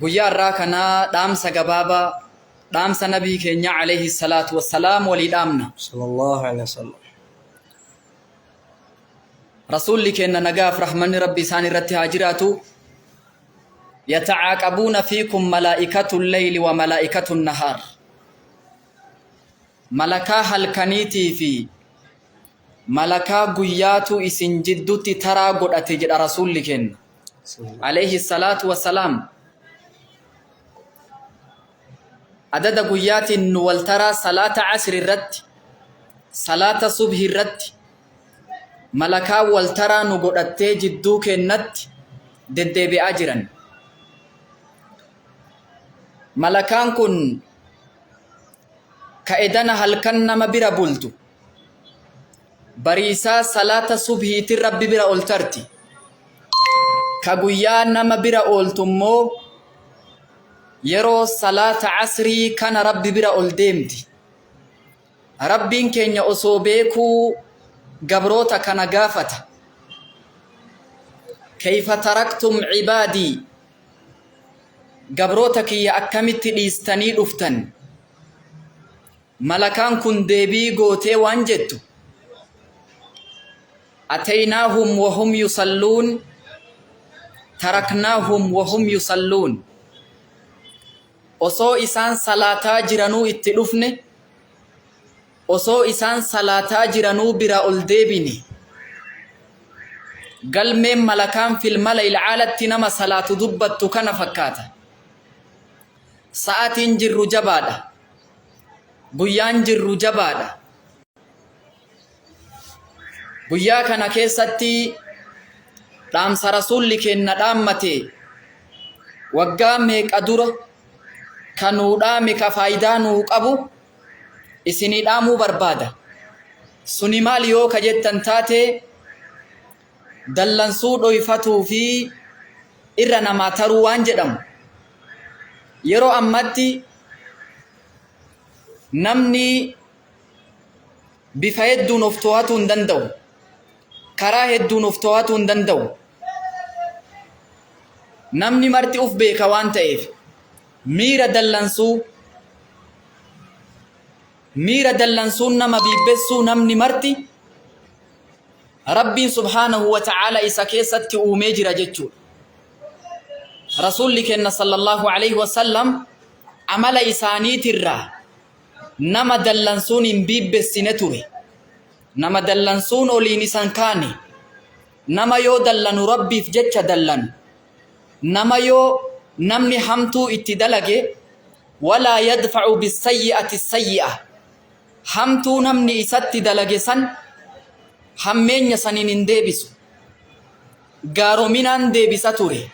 Guyyaa har'aa kana dhaamsa gabaabaa dhaamsa nabii keenya alayhi salaatu wassalaam walii dhaamna. Sallallahu alaihi wasallam. Rasuulli keenya nagaaf rahmanni rabbi isaan irratti haa jiraatu. Yatacaaqabuuna fiikum malaa'ikatu leyli wa malaa'ikatu nahaar. Malakaa halkaniitii fi malakaa guyyaatu isin jiddutti taraa godhate jedha rasuulli keenya. Alayhi salaatu wassalaam. Adada guyyaatiin nu wal taraa salaata asri irratti, salaata subhi irratti malakaa wal taraa nu godhattee jidduu keennatti deddeebi'aa jiran. Malakaan kun ka edana halkan nama bira bultu bariisaa salaata subhiitiin rabbi bira ol tarti. Ka guyyaa nama bira ooltu immoo yeroo salaata asrii kana rabbi bira ol deemti. Rabbiin keenya osoo beekuu gabroota kana gaafata. Kayfa taraktum cibaadii gabroota kiyya akkamitti dhiistanii dhuftan? Malakaan kun deebii gootee waan jettu ataynaahum wahum yusalluun taraknaahum wahum yusalluun osoo isaan salaataa jiranuu itti dhufne osoo isaan salaataa jiranuu bira ol deebine galmeen malakaan fil mala'il aalatti nama salaatu dubbattu kana fakkaata. Sa'aatiin jirru jabaadha. Guyyaan jirru jabaadha. Guyyaa kana keessatti dhaamsa rasuulli keenna dhaammate waggaa meeqa dura ka nuu dhaame ka faayidaa nuu qabu isinii dhaamuu barbaada. Suni maal yoo ka jettan taate dallansuu dhoyfatuu fi irra namaa taruu waan jedhamu. Yeroo ammatti namni bifa hedduun of to'atuu hin danda'u. Karaa hedduun of to'atuu hin danda'u. Namni marti uf beeka waan ta'eef miira dallansuu miira dallansuun nama biibbessuu namni marti Rabbiin subhaanahu wa ta'aala isa keessatti uumee jira jechuudha. Rasuulli kenna sallallahu alaihi wasallam amala isaaniitirraa nama dallansuun hin biibbessine ture. Nama dallansuun oliin isan kaane. Nama yoo dallanu Rabbiif jecha dallanu. Nama yoo namni hamtuu itti dalage walaa yadfa'u bissayyi'ati sayyi'a. Hamtuu namni isatti dalage san hammeenya saniin hin deebisu. Gaarominaan deebisa ture.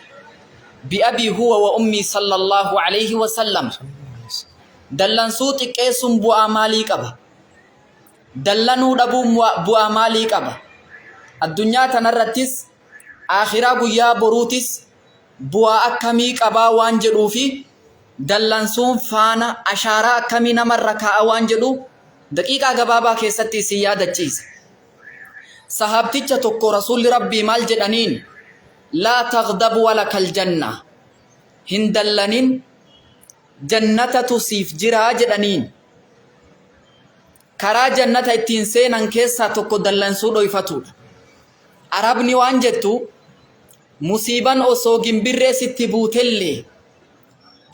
Bi'abii huwa wa ummii sallallahu alayhi wa sallam. Dallansuu xiqqeessuun bu'aa maalii qaba? Dallanuu dhabuun bu'aa maalii qaba? Addunyaa tanarrattis aakhiraa guyyaa boruutis bu'aa akkamii qabaa waan jedhuu fi dallansuun faana ashaaraa akkamii namarra kaa'a waan jedhu daqiiqaa gabaabaa keessatti isin yaadachiisa. Sahaabticha tokko rasuulli rabbii maal jedhaniin laa taghdab walakal janna hin dallanin jannatatu siif jiraa jedhaniin. Karaa jannata ittiin seenan keessaa tokko dallansuu dhoyfatuudha. Arabni waan jettu Musiiban osoo gimbirree sitti buutellee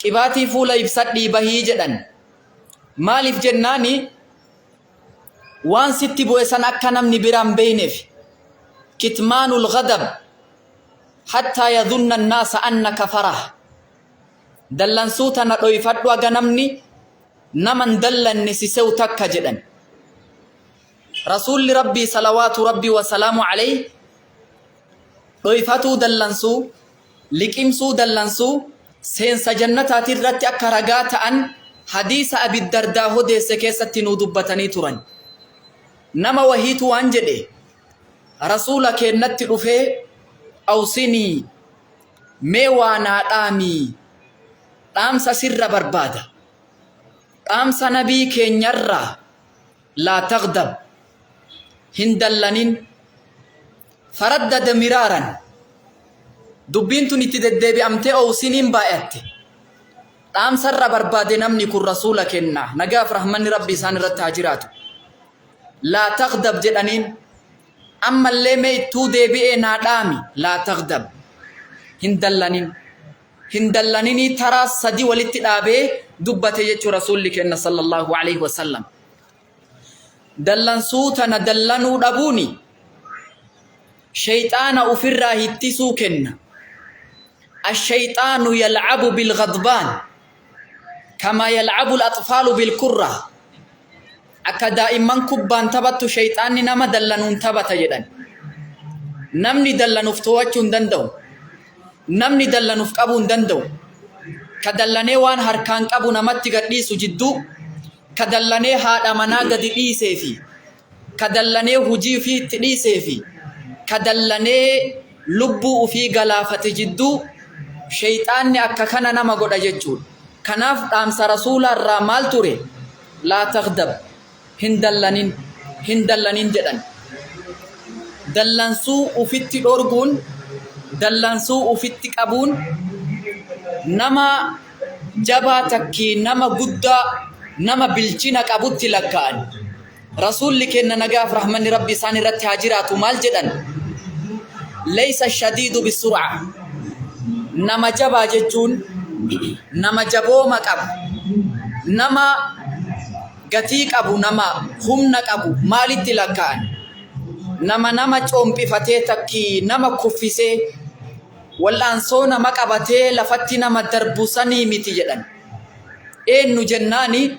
qibaatii fuula ibsadhii bahii jedhan. Maaliif jennaani waan sitti bu'e san akka namni biraa hin beeyneef. Kitmaanul ghadab hattaa yadhunna annaasa annaka farah. Dallansuu tana dhoyfadhu haga namni nama hin dallanne si se'u takka jedhan. Rasuulli Rabbii salawaatu Rabbii wasalaamu alayhi dhoyfatuu dallansuu, liqimsuu dallansuu, seensa jannataati irratti akka ragaa ta'an hadiisa Abi Dardaa hodeesse keessatti nuu dubbatanii turan. Nama wahiitu waan jedhe Rasuula keennatti dhufee awsinii mee waa naa dhaamii dhaamsa sirra barbaada. Dhaamsa nabii keenyarraa laa taghdab hin dallanin faraddada miraaran dubbiin tun itti deddeebi'amtee owsiniin baay'atte. Dhaamsa irra barbaade namni kun Rasuula kenna. Nagaaf rahmanni Rabbi isaan irratti haa jiraatu. Laa taghdab jedhaniin. Ammallee mee ittuu deebi'ee naa dhaami. Laa taghdab. Hin dallanin. Hin dallaninii taraa sadi walitti dhaabee dubbate jechuu Rasuulli kenna sallallahu alaihi wasallam. Dallansuu tana dallanuu dhabuuni sheyxaana ufirraa hittisuu kenna. Asheyxaanu yal'abu bilghadbaan kamaa yal'abu al-axfaalu bilkurra. Akka daa'imman kubbaan taphattu sheyxaanni nama dallanuun taphata jedhan. Namni dallanuuf to'achuu hin danda'u. Namni dallanuuf qabuu hin danda'u. Ka dallanee waan harkaan qabu namatti gadhiisu jidduu ka dallanee haadha manaa gadi dhiisee fi ka dallanee hujii ufii itti dhiisee fi ka dallanee lubbuu ufii galaafate jidduu sheyxaanni akka kana nama godha jechuudha. Kanaaf dhaamsa Rasuulaa irraa maal ture? Laa taghdab, hin dallanin, hin dallanin jedhan. Dallansuu ufitti dhorguun, dallansuu ufitti qabuun nama jabaa takkii nama guddaa nama bilchina qabutti lakkaa'an. Rasuulli keenna nagaaf rahmanni Rabbi isaan irratti haa jiraatu maal jedhan? Laysa shadiidu bisur'a. Nama jabaa jechuun nama jabooma qabu, nama gatii qabu, nama humna qabu maalitti lakkaa'an? Nama nama coompifatee takkii nama kuffisee wal'aansoo nama qabatee lafatti nama darbu sanii miti jedhan. Eennu jennaani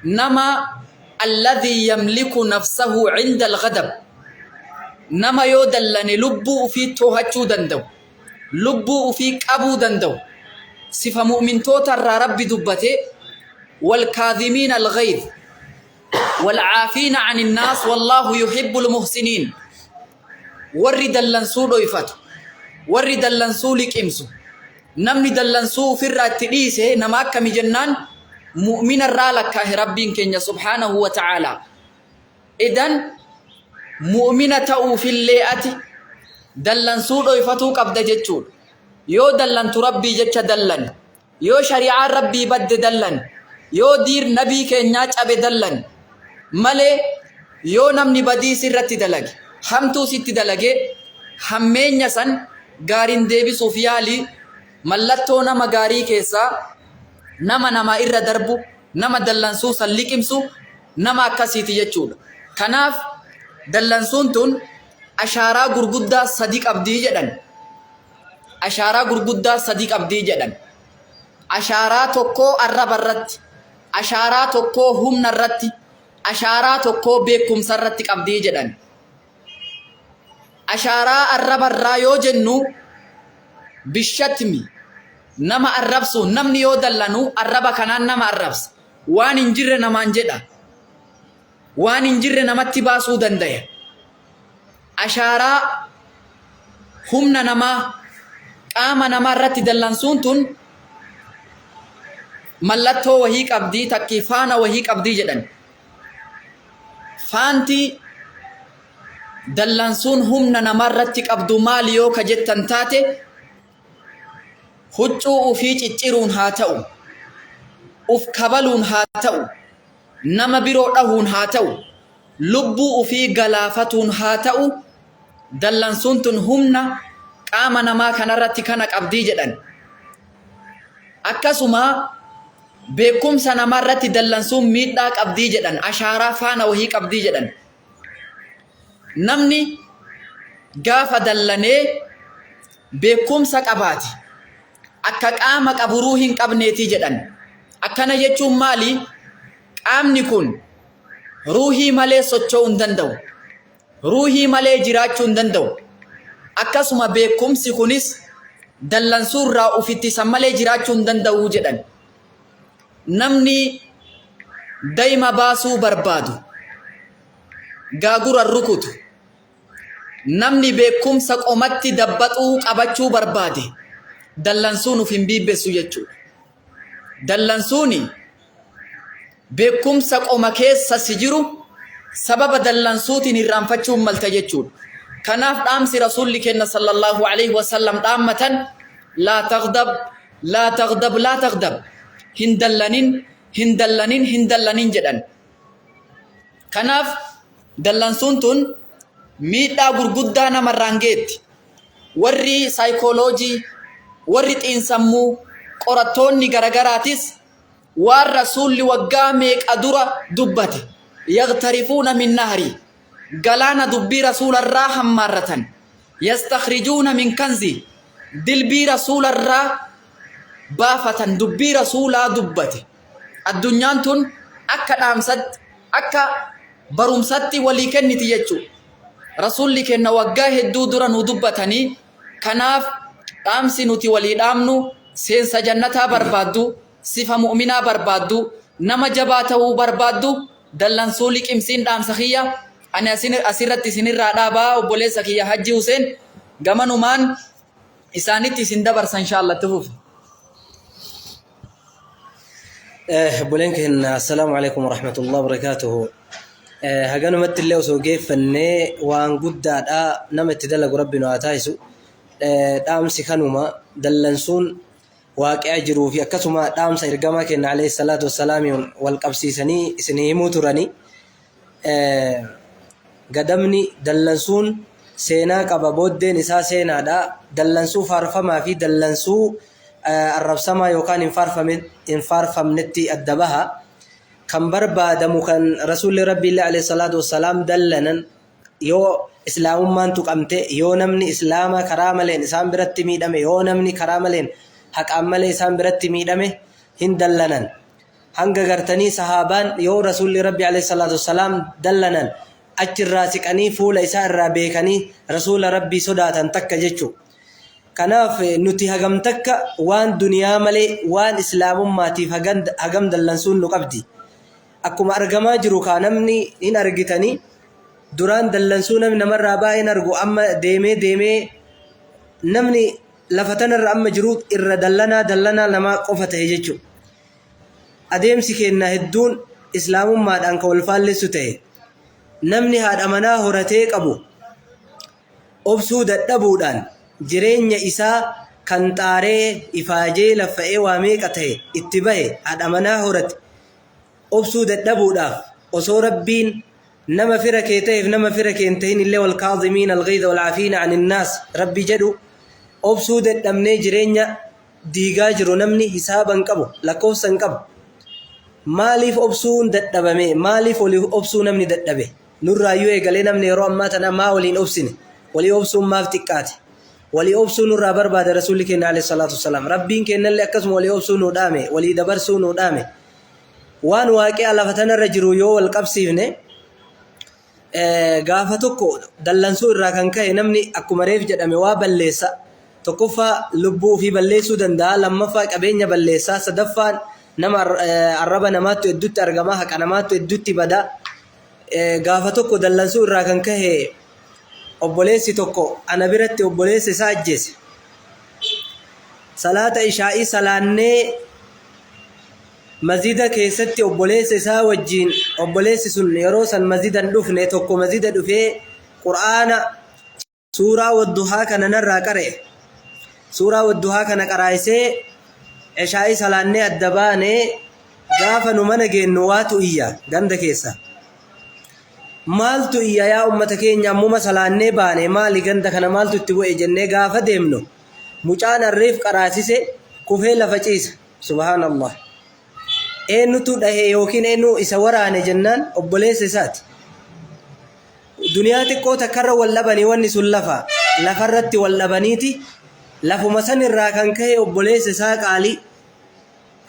nama alladhii yamliku nafsahu cinda alghadab nama yoo dallane lubbuu ufii toohachuu danda'u, lubbuu ufii qabuu danda'u. Sifa mu'mintoota irraa Rabbi dubbate walkaadhimiina alghayz walcaafiina ani nnaas wallaahu yuhibbu almuhsiniin. Warri dallansuu dhoyfatu, warri dallansuu liqimsu, namni dallansuu ufirraa itti dhiise nama akkami jennaan mu'mina irraa lakkaahe Rabbiin keenya subhaanahu wa ta'aalaa. Idan mu'mina ta'uufillee ati dallansuu dhoyfatuu qabda jechuudha. Yoo dallantu Rabbii jecha dallani. Yoo shari'aan Rabbii badde dallani. Yoo diir nabii keenyaa cabe dallani. Malee yoo namni badii sirratti dalage, hamtuu sitti dalage, hammeenya san gaariin deebisuuf yaali. Mallattoo nama gaarii keessaa nama namaa irra darbu, nama dallansuu san liqimsu nama akkasiiti jechuudha. Kanaaf dallansuun tun ashaaraa gurguddaa sadi qabdii jedhan. Ashaaraa gurguddaa sadi qabdii jedhan. Ashaaraa tokkoo arraba irratti, ashaaraa tokkoo humna irratti, ashaaraa tokkoo beekumsa irratti qabdii jedhan. Ashaaraa arraba irraa yoo jennu bishatmi nama arrabsu namni yoo dallanu arraba kanaan nama arrabsa. Waan hin jirre namaan jedha. Waan hin jirre namatti baasuu dandaya. Ashaaraa humna namaa qaama namaa irratti dallansuun tun mallattoo wahii qabdii takkii faana wahii qabdii jedhan. Faanti dallansuun humna namaa irratti qabdu maali yoo ka jettan taate huccuu ufii cicciruun haa ta'u, uf kabaluun haa ta'u, nama biroo dhahuun haa ta'u, lubbuu ufii galaafatuun haa ta'u, dallansuun tun humna qaama namaa kanarratti kana qabdii jedhan. Akkasuma beekumsa namaa irratti dallansuun miidhaa qabdii jedhan, ashaaraa faana wahii qabdii jedhan. Namni gaafa dallanee beekumsa qabaate akka qaama qaburuu hin qabneeti jedhan. Akkana jechuun maali? Qaamni kun ruuhii malee socho'uu hin danda'u. Ruuhii malee jiraachuu hin danda'u. Akkasuma beekumsi kunis dallansuu irraa of ittisan malee jiraachuu hin danda'u jedhan. Namni dayma baasuu barbaadu gaagura rukutu. Namni beekumsa qomatti dabbaxuu qabachuu barbaade dallansuun of hin biibbessu jechuudha. Dallansuuni beekumsa qoma keessa si jiru sababa dallansuutiin irraanfachuun malta jechuudha. Kanaaf dhaamsi Rasuulli kenna sallallahu alaihi wasallam dhaammatan laa taghdab, laa taghdab, laa taghdab. Hin dallanin, hin dallanin, hin dallanin jedhan. Kanaaf dallansuun tun miidhaa gurguddaa namarraan geetti. Warri saayikooloojii, warri xiinsammuu, qorattoonni garagaraatis waan Rasuulli waggaa meeqa dura dubbate, yagtarifuuna min nahri, galaana dubbii Rasuularraa hammaarratan, yastakhrijuuna min kanzi, dilbii Rasuularraa baafatan, dubbii Rasuulaa dubbate. Addunyaan tun akka dhaamsatti, akka barumsatti walii kenniti jechuudha. Rasuulli kenna waggaa hedduu dura nu dubbatanii, kanaaf dhaamsi nuti walii dhaamnu seensa jannataa barbaaddu, sifa mu'minaa barbaaddu, nama jabaa ta'uu barbaaddu, dallansuu liqimsiin dhaamsa kiyya. Ani asirratti isinirraa dhaabaa obboleessa kiyya Hajji Huseen gamanumaan isaanitti isin dabarsa inshaAllah itti fufi. Obboleen keenya assalaamu alaikum warahmatullahi wabarakaatuhu. Haganumatti illee osoo geeffannee waan guddaadha nama itti dalagu rabbi nu haa taasisu. Dhaamsi kanuma dallansuun waaqi'a jiruu fi akkasuma dhaamsa ergamaa keenya alayhi salaatu wassalaamiin wal qabsiisanii isin himuu turanii. Gadamni dallansuun seenaa qaba booddeen isaa seenaadha. Dallansuu faarfamaa fi dallansuu arrabsamaa yookaan hin faarfamnetti adda baha. Kan barbaadamu kan Rasuulli Rabbiillee alayhi salaatu wassalaam dallanan yoo islaamummaan tuqamte, yoo namni islaama karaa maleen isaan biratti miidhame, yoo namni karaa maleen haqaan malee isaan biratti miidhame hin dallanan. Hanga gartanii sahaabaan yoo Rasuulli Rabbi alayhi salaatu wassalaam dallanan achirraa siqanii fuula isaa irraa beekanii Rasuula Rabbii sodaatan takka jechuudha. Kanaaf nuti hagam takka waan duniyaa malee waan islaamummaatiif hagam dallansuun nu qabdi. Akkuma argamaa jiru kaa namni hin argitanii duraan dallansuu namni namarraa baay'een argu amma deemee deemee namni lafa tanarra amma jiru irra dallanaa dallanaa namaa qofa ta'e jechuudha. Adeemsi keenna hedduun islaamummaadhaan kan wal faallessu ta'e. Namni haadha manaa horatee qabu obsuu dadhabuudhaan jireenya isaa kan xaaree, ifaajee, laffa'ee waa meeqa ta'e itti bahe haadha manaa horate obsuu dadhabuudhaaf osoo Rabbiin nama fira kee ta'eef nama fira kee hin ta'in illee wal kaazimiina al-ghayza wal afiina anin naas Rabbi jedhu obsuu dadhabnee jireenya diigaa jiru namni hisaaba hin qabu lakkoofsa hin qabu. Maaliif obsuun dadhabame? Maaliif walii obsuu namni dadhabe? Nurraayyuu eegalee namni yeroo ammaa tana maa waliin obsine? Walii obsuun maaf xiqqaate? Walii obsuu nurraa barbaada Rasuulli keenya alayhi salaatu wassalaam. Rabbiin keenyallee akkasuma walii obsuu nuu dhaame, walii dabarsuu nuu dhaame. Waan waaqi'a lafa tanarra jiru yoo wal qabsiifne gaafa tokko dallansuu irraa kan ka'e namni akkuma reef jedhame waa balleessa. Tokkoffaa lubbuu ofii balleessuu danda'a, lammaffaa qabeenya balleessa, sadaffaan nama arraba namaattu hedduutti argama, haqa namaattu hedduutti bada. Gaafa tokko dallansuu irraa kan ka'e obboleessi tokko ana biratti obboleessa isaa ajjeese. Salaata ishaa'ii salaannee masjida keessatti obboleessa isaa wajjiin obboleessi sun yeroo san masjida hin dhufne tokko masjida dhufee qur'aana suuraa wadduhaa kana narraa qara'e. Suuraa wadduhaa kana qaraayisee ishaa'ii salaannee adda baanee gaafa nu mana geennu waatu iyya ganda keessa. Maaltu iyya yaa ummata keenya ammuma salaannee baane maali ganda kana maaltu itti bu'e jennee gaafa deemnu mucaan harreef qaraasise kufee lafa ciisa. Subhaanallah. Eenyutu dhahe yookiin eenyu isa waraane jennaan obboleessa isaati. Duniyaa xiqqoo takkarra wal dhabanii wanni sun lafa lafarratti wal dhabaniiti lafuma san irraa kan ka'e obboleessa isaa qaalii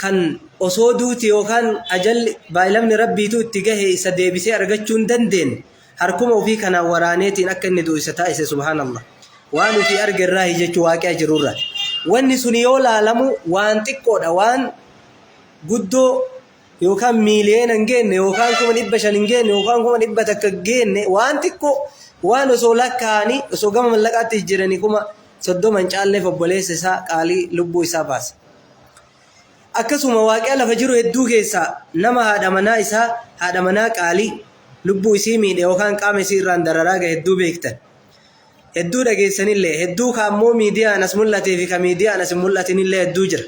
kan osoo duuti yookaan ajalli baay'ilamni rabbiitu itti gahe isa deebisee argachuu hin dandeenye harkuma ofii kanaan waraaneetiin akka inni du'u isa taasise subhaanallah. Waan ofii arge irraa jechuu waaqea jirurra. Wanni sun yoo laalamu waan xiqqoodha waan guddoo yookaan miiliyoona hin geenne yookaan 500,000 hin geenne yookaan 100,000 hin geenne waan xiqqoo waan osoo lakkaa'anii osoo gama mallaqaatti jijjiiranii 30,000 hin caalleef obboleessa isaa qaalii lubbuu isaa baase. Akkasuma waaqea lafa jiru hedduu keessaa nama haadha manaa isaa haadha manaa qaalii lubbuu isii miidhe yookaan qaama isii irraan dararaa gahe hedduu beektan. Hedduu dhageessanillee hedduu ka ammoo miidiyaan as mul'atee fi ka miidiyaan as hin mul'atinillee hedduu jira.